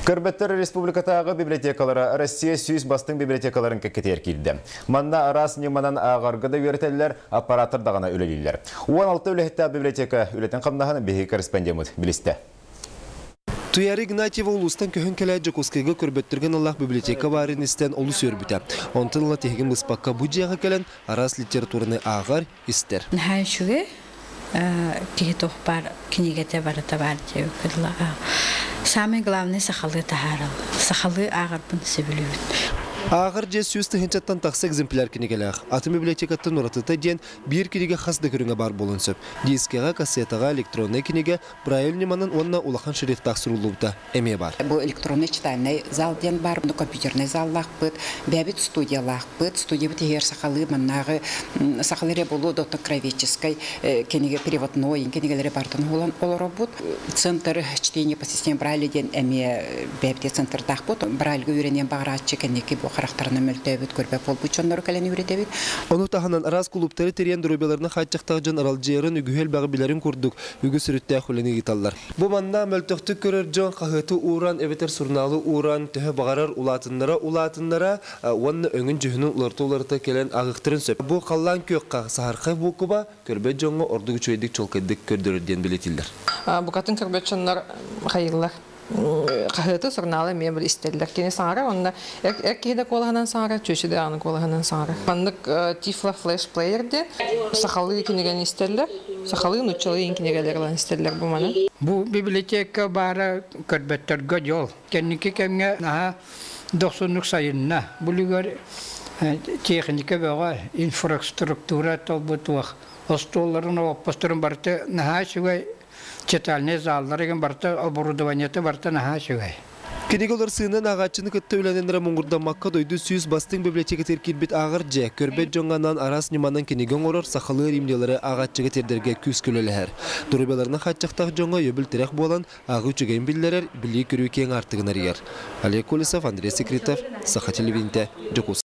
Көрбөттөр республикатааҕы библиотекалара Россия 100 бастыҥ библиотекаларын кэккэтигэр киирдэ. Манна араас ньыманан ааҕарга да үөрэтэллэр, аппараттар даҕаны үлэлииллэр. 16 үлэһиттээх библиотека үлэтин хамнаһын биһиги корреспондеммыт билистэ. Туяра Игнатьева улуустан көһөн кэлээт Дьокуускайга көрбөттөргө аналлаах библиотека баарын истэн олус үөрбүтэ. Онтон ыла тиһигин быспакка бу дьиэҕэ кэлэн араас литератураны ааҕар, истэр. Наһаа үчүгэй киһи туох баар кинигэтэ барыта баар диэбиккэ дылы. Самый главный сахалыы таһаарал. Сахалыы ааҕарбын сөбүлүүбүн. Ааҕар дьиэ 100 тыһыынчаттан тахса экземпляр кинигэлээх. Атын библиотекаттан уратыта диэн биир кинигэ хас да көрүҥэ баар буолуон сөп. Дискэҕэ, кассетаҕа, электроннай кинигэ, Брайль ньыманан уонна улахан шрифтаах суруллубута эмиэ баар. Бу электронный читальный зал диэн баар, компьютерный заллаахпыт, бэйэбит студиялаахпыт. Студиябыт иһигэр сахалыы маннааҕы сахалыы эрэ буолуо да краеведческой кинигэ переводной кинигэлэри барытын уһулан олоробут. Центр чтения по системе Брайля диэн эмиэ бэйэбит центрдаахпыт. Брайльга үөрэниэн баҕарааччы кэнники бу харахтарынан мөлтөөбүт көрбөт буолбут дьоннору кэлэн үөрэтэбит. Ону таһынан араас кулууптары тэрийэн доруобуйаларынан хааччахтаах дьон аралдьыйарын үгүһү элбэҕи билэрин курдук үгүс өрүттээх үлэни ыыталлар. Бу манна мөлтөхтүк көрөр дьон хаһыаты ууран эбэтэр сурунаалы ууран төһө баҕарар улаатыннара-улаатыннара уонна өҥүн-дьүһүнүн уларыта-уларыта кэлэн ааҕыахтарын сөп. Бу халлаан күөххэ саһархай буукуба көрбөт дьоҥҥо ордук үчүгэйдик чуолкайдык көрдөрөр диэн бэлиэтииллэр. Букатын көрбөт дьоннор хайыыллар хаһыаты, сурунаалы эмиэ били истэллэр. Кини саҥарар уонна эр киһи да куолаһынан саҥарар, чүөчэ даҕаны куолаһынан саҥарар. Маннык Тифло флеш плеер диэн сахалыы кинигэни истэллэр. Сахалыы, нууччалыы кинигэлэр ылан истэллэр бу маны. Бу библиотека баара көрбөттөргө дьол. Кэнники кэмҥэ наһаа дохсуннук сайынна. Булугар техника бөҕө, инфраструктура толбутуох, остуолларын, олоппосторун барыта наһаа үчүгэй читальный заллар игин барыта оборудованиета барыта наһаа үчүгэй. Кинигэ уларсыынан ааҕааччыны кытта үлэнэн эрэ муҥурдаммакка дойду 100 бастыҥ библиотекатыгар киирбит ааҕар дьиэ, көрбөт дьоҥҥо анаан араас ньыманан кинигэ оҥорор сахалыы айымньылары ааҕааччыга тиэрдэргэ күүскэ үлэлэһэр. Доруобуйаларынан хааччахтаах дьоҥҥо өйөбүл тирэх буолан, ааҕыы үчүгэйин биллэрэр, билии-көрүү киэҥ аартыгын арыйар. Олег Колесов, Андрей Секретов, Саха телевидениетэ, Дьокуускай.